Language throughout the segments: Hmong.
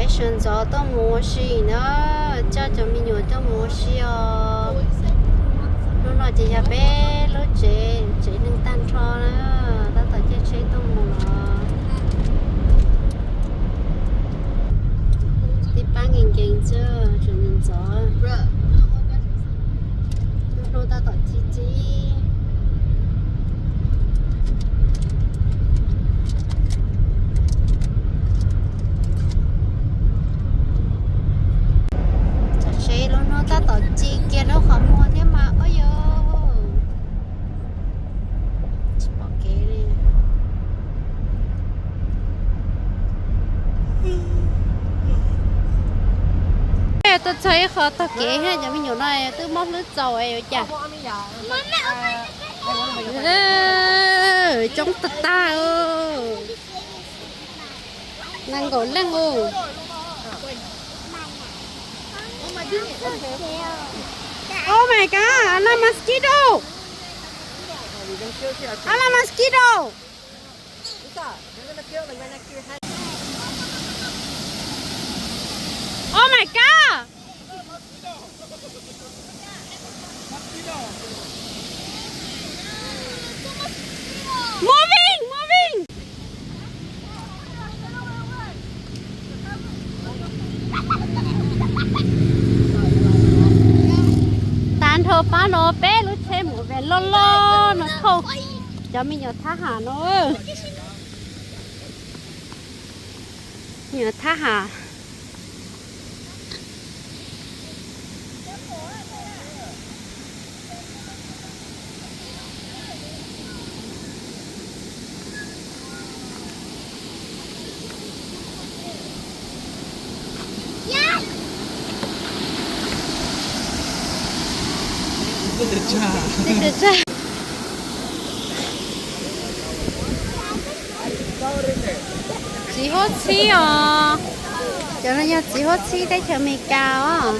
Sawv ntxov tuaj mus ua si na, coj cov me nyuam tuaj mus ua si os. Hnub no ces yog peb lub tsev, tsev neeg tag nrho na, tab tom caij tsheb tuaj mus los. Tej pab nkees nkees xwb, tseem ntxov. Lub hnub tab tom ci ci. Tam sim lub hnub tab tom ci kiag lub qhov muag thiab mas ua yog tsis pom kev li. Tuaj txog ib qho tog kev, cov me nyuam no twb mob hlwb txaus yuav cas. Coob tag tag. Nees nkaum leej. Oh my god, a lot of mosquito. A lot of mosquito. Oh my god. Moving, moving. Tag nrho pab no peb lub tsheb mus ve loj loj no thauj cov me nyuam thab ham no. Me nyuam thab ham. Txiv huab txhib os. Cov no yog txiv huab txhib teb chaws Amelikas os.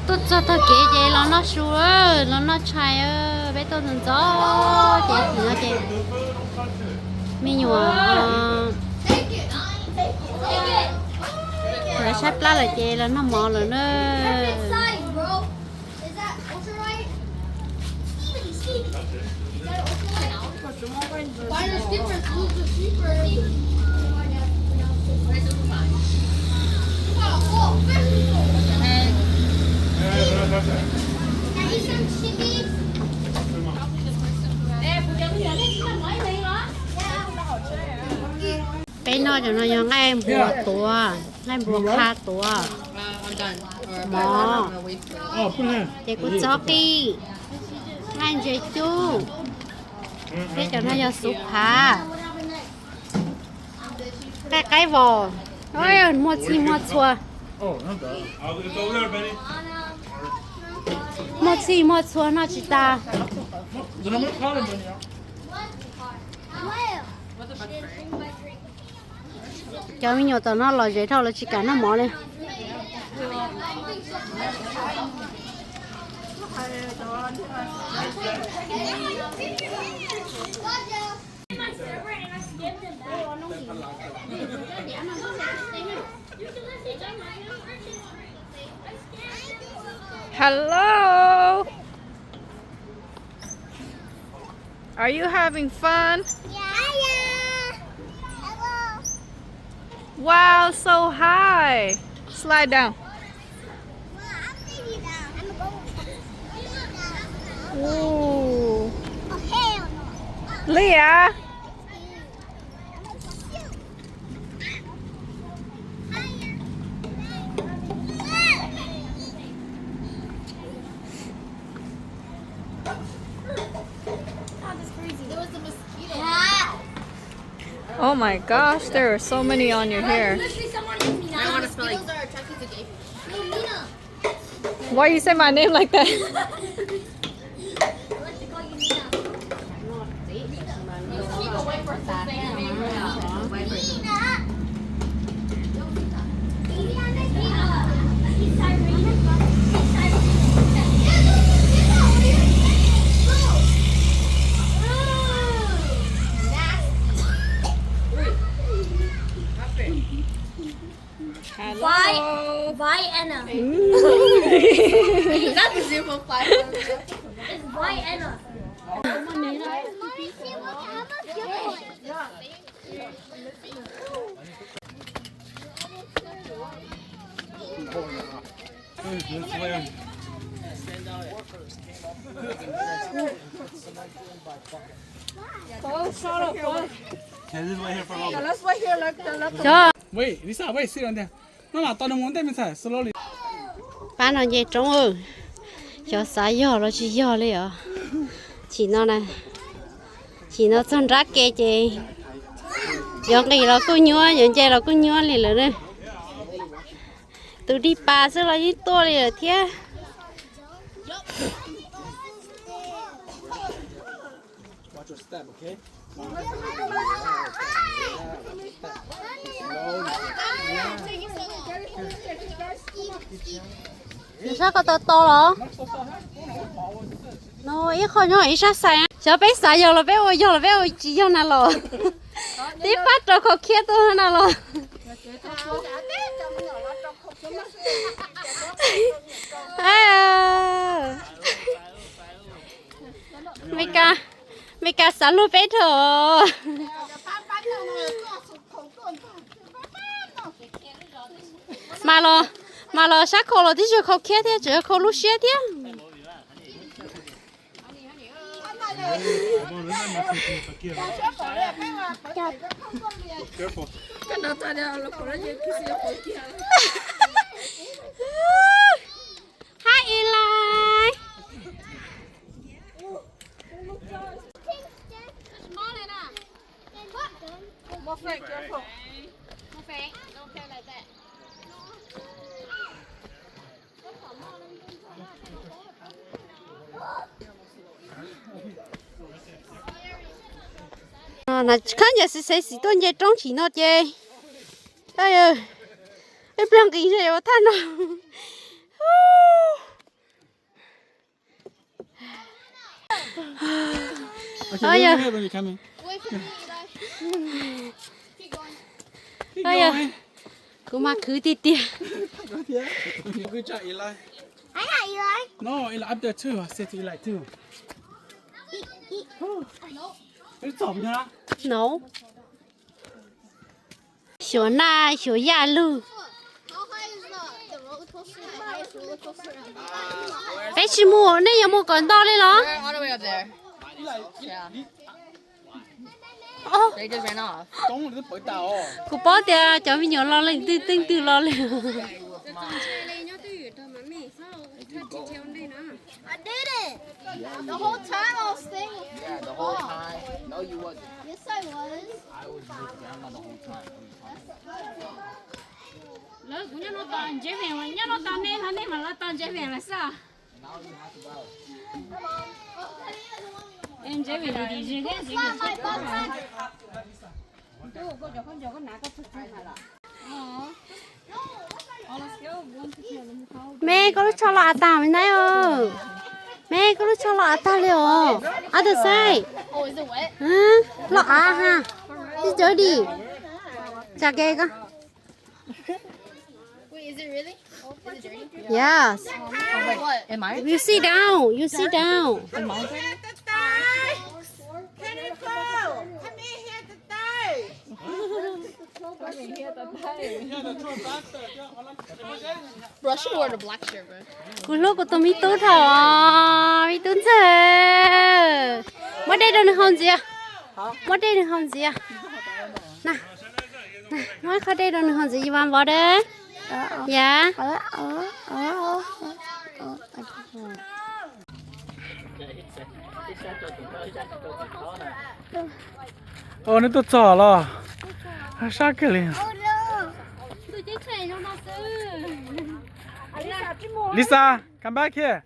Tuaj txog tog kev ces los noj su, los noj tshais, peb tuaj ntxov ntxov ces tim no ces me nyuam lawv saib plab lawm ces los noj mov lawm na. Peb noj cov no yog nqaij npua tuav, nqaij npua qha tuav mov, ces kuv txob qij, nqaij ntses cub. Peb cov no yog xuv phav, nqaij qaib vos, muaj txhij muaj txhua. Muaj txhij muaj txhua noj tsis tas. Cov me nyuam tom no lom zem dhau lawv tsis kam noj mov li. Hello. Are you having fun? Yeah. Hello. Wow, so high. Slide down. Ooh. Leah. Oh my gosh, there are so many on your hair. I want to smell like Why you say my name like that? Vai, vai Anna. It's vai Anna. Wait, Lisa, wait, sit down there. No, no, tau nws mus ntej me ntxhais, slowly. Pab no nce roob, xyov xav yog los tsis yog li os. Chim no na, chim no txog nrab ke ces yuav nqis los kuj nyuab, yuav nce los kuj nyuab li lawm na. Tus dig pas xwb los yeej tuaj li lawm thiab. Nws sab ko tau tau los? No ib qho nyob ib sab xais. Xyov peb xav yog los peb ua, yog los peb ua, tsis yog na los. Tib pab rau khau khiab tuaj na los. Meskas, Meskas xav luag peb dhau. Mas los, mas los sab khau los tib tsis khau khiab thiab, tseem khau lub siab thiab. Hi Eli. Khab ncas xis xes xim tuaj nce roob chim no ces ib pliag nqis ze ua thaj no. Kuv mas khwv tiag tiag. No. Xyuas naj xyuas yaj lug. Peb tsis mus, nej yuav mus kom nto li los? Kuv paub tias cov me nyuam los leej twg teej twg los li. Lawv kuv nyob no tos ntsev vees, nyob no tos nej no nej mam los tos ntsev vees lawm xwb. Me, koj lub tsho los av tag me ntag. Me, koj lub tsho los av tag li os. Av tag saib. Los av ha. Ib cov di. Tsa ke koj. Yes. You sit down. You sit down. Kuv hlub kuv tus me tub dhau, me tub ntxawg. Muab dej rau nws haus ntxiv. Muab dej nws haus ntxiv. Muab ib qho dej rau nws haus ntxiv, you want water? Yeah. Neb tuaj txog los? Sab kawg li. Lisa. Come back here.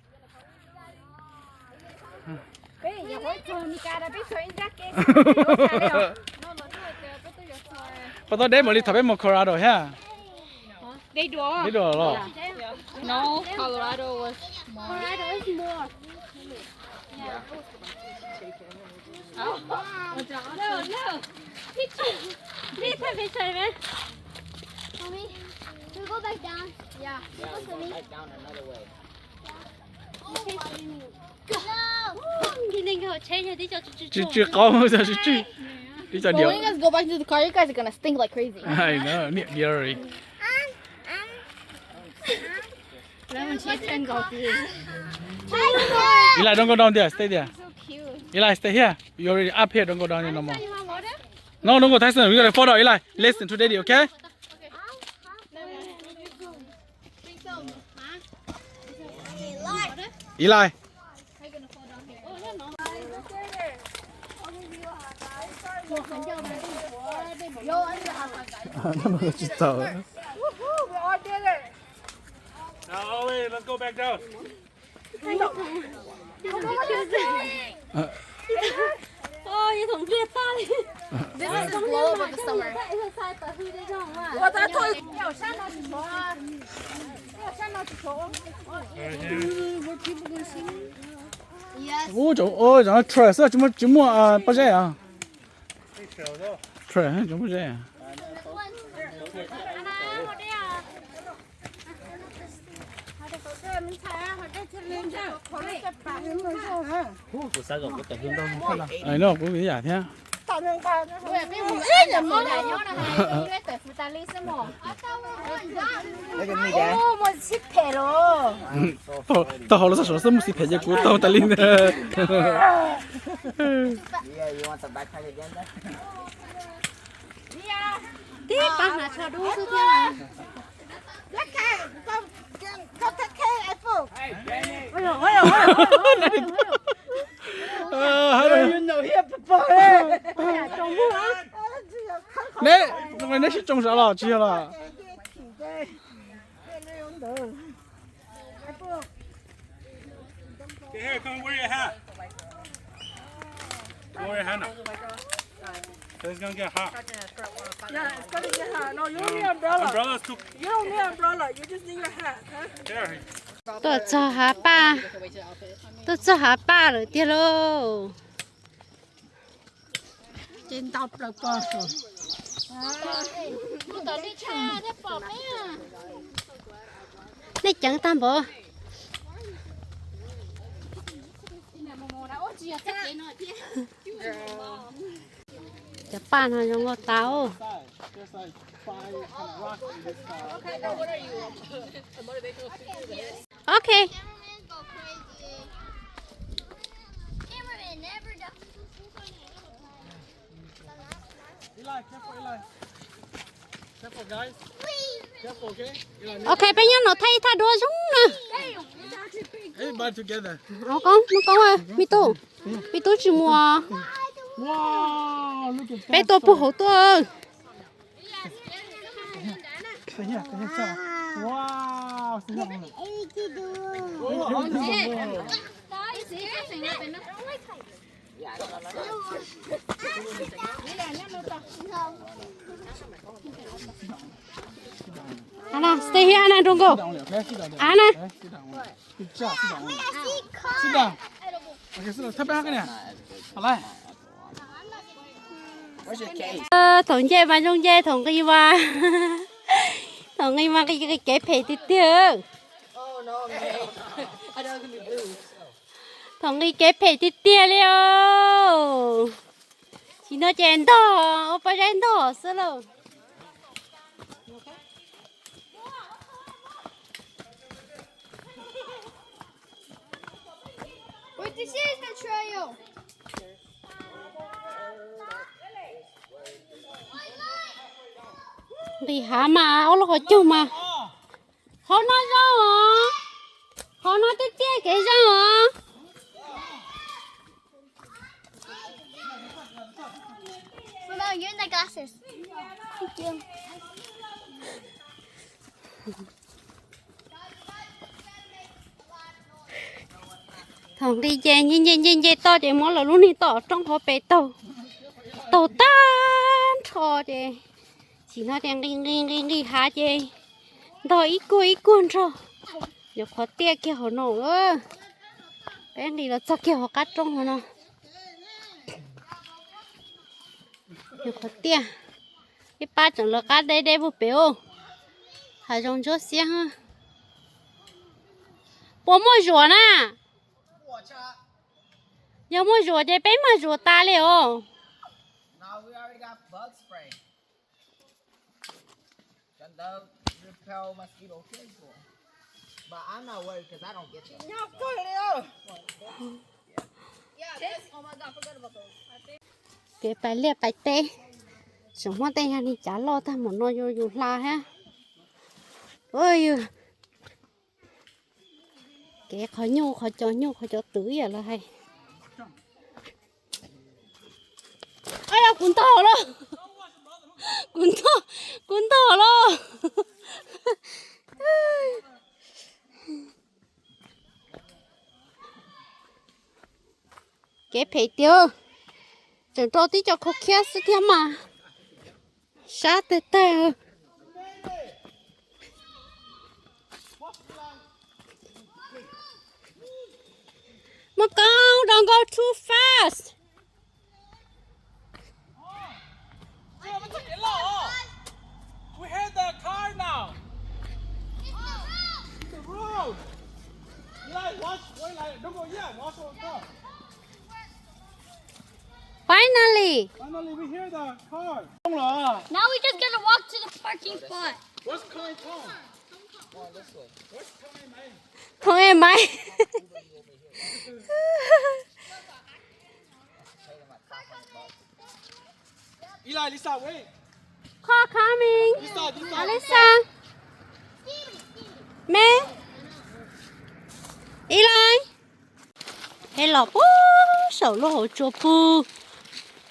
Peb tau deb mus li thaum peb mus Colorado thiab. Deb dua los? Tsw tsw qaub, tsw tsw. Tib co diam. Let's go back to the car. You guys are gonna stink like crazy. I know, niam diari. Eli, don't go down there, stay there. Eli, stay here. You already up here, don't go down there no more. No, don't go, Tyson. We gotta fall down. Eli, listen to daddy, okay? Eli. Tsis tau. Now, Ollie, let's go back down. This is the glow up of the summer. Yes. Ub, cov, ub, cov no trail xwb, tsis muaj, tsis muaj pob zeb ah. Trail, tsis muaj pob zeb. Ai no, kuv ib yam thiab. Tau hauv los txog saum xwb mus xis phem ces kuv tau tas li ntag. Tib pab hnav tsho dub xwb thiab. Neb, neb sib tsoo sav los tsis yog los? Okay, here, come wear your hat. Wear your hat now. It's gonna get hot. Yeah, it's gonna get hot. No, you don't need umbrella. Umbrella's too. You don't need umbrella. You just need your hat, huh? There. Tuaj txog hav paj, tuaj txog hav paj lawm tiag lauj. Ces ntau plaws pog. Nej ceev tag npaum. Cov paj no zoo nkauj tas. Okay. Ok, peb nyob no thaij ib thaj duab zoo na. Muaj koob, muaj koob, me tub, me tub tsis muaj. Peb tuaj puag hauv tuaj. Ana, stay here, Ana, don't go. Ana. Thaum nce mas zoo nce, thaum nqis mas, thaum nqis mas nqis kev phem tiag tiag. Thaum nqis kev phem tiag tiag li os. Tsis no ces ntog, ua pob zeb ntog xwb lauj. Wait, this is the trail. Nqis hav mas ob lub qhov cub mas. Hauv no zoo os. Hauv no tiaj tiaj kev zoo os. What about your glasses? Thank you. Thaum nqis ces nce nce nce nce toj ces muab lawv lub niag toj roob hauv pes taug, taug tag nrho ces tsim no ces nqis nqis nqis nqis hav ces ntog ib kuag ib kuag nrog. Yuav qhov tiaj kiag hauv no, peb nqis los txog kiag hauv qab roob hauv no. Yuav qhov tiaj, ib pab tseem lawv qab deb deb puag pem os. Hav zoov ntsuab xiab. Puas muaj zuas na? Yog muaj zuas ces peb mag zuas tas li os. Kev pais liaj pais teb, tseem muaj tej yag li cav loj tag npaum no yuav yus hla thiab. Kev qhov nyuj qhov cov nyuj qhov cov twm ib yam lawv hais. Yog kuv ntog los, kuv ntog, kuv ntog los. Kev phem tiag, tseem rau tib co khau khiab xwb thiab mas. Sab tag tag. Mus koob, don't go too fast. Finally. Now we just gotta walk to the parking spot. Thoob Ej Maiv. Car coming. Alisa. Me. Eli. Peb los puag saum lub hauv tsua pw,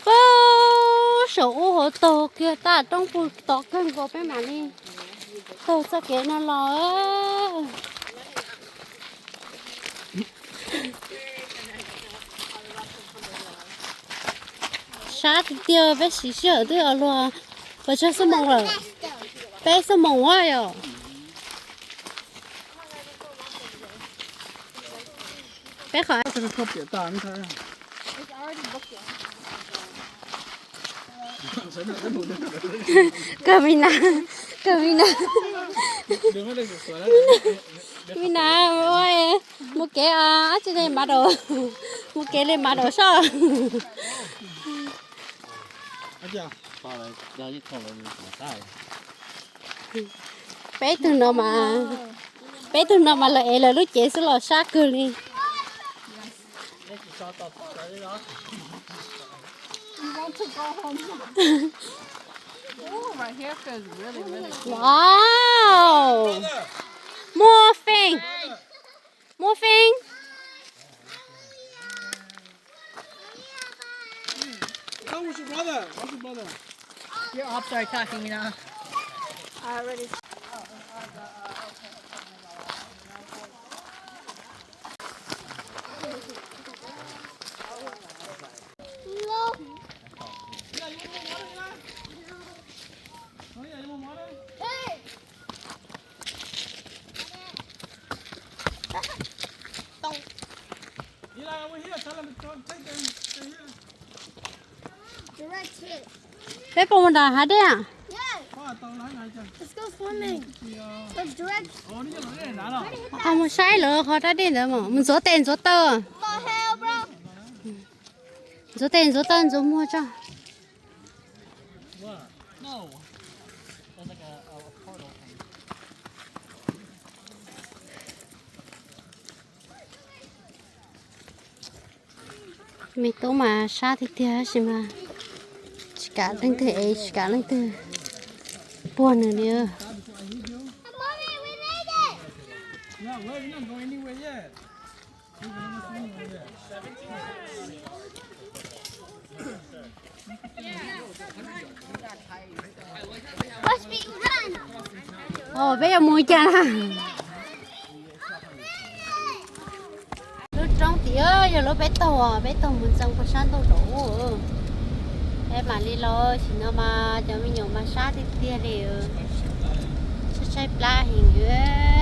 puag saum ub hauv taug kiag taj roob pug tom kawg nkaus peb mam li taug txoj kev no los. Sab tiag tiag, peb siv sij hawm twb yuav luag pes tsawg xuab moos lawm? Peb xuab moos ua yom. Peb qhov kawg mi na, kawg mi na, mi na, mus kev dab tsi li mav daus, mus kev li mav daus soj. Peb tug no mas, peb tug no mas lawv ev lawv lub cev xwb los sab kawg li. Wow. Muaj feem. Muaj feem. Peb puas mus nram hav dej? Mus saib lawv qhov dab dej ntawd mas mus ntxuav tes ntxuav taw. Ntxuav tes ntxuav taw ntxuav muag tso. Me tub mas sab tiag tiag tab sis mas tsis kam leej twg ev tsis kam leej twg puag nws li. Peb yuav mus cas na? Lub Roob tim yog lub peb taug, peb taug mus ntxeev puag sab ntuj rau ub. Es mam li los sim no mas cov me nyuam mas sab tiag tiag li. Tshaib tshaib plab heev.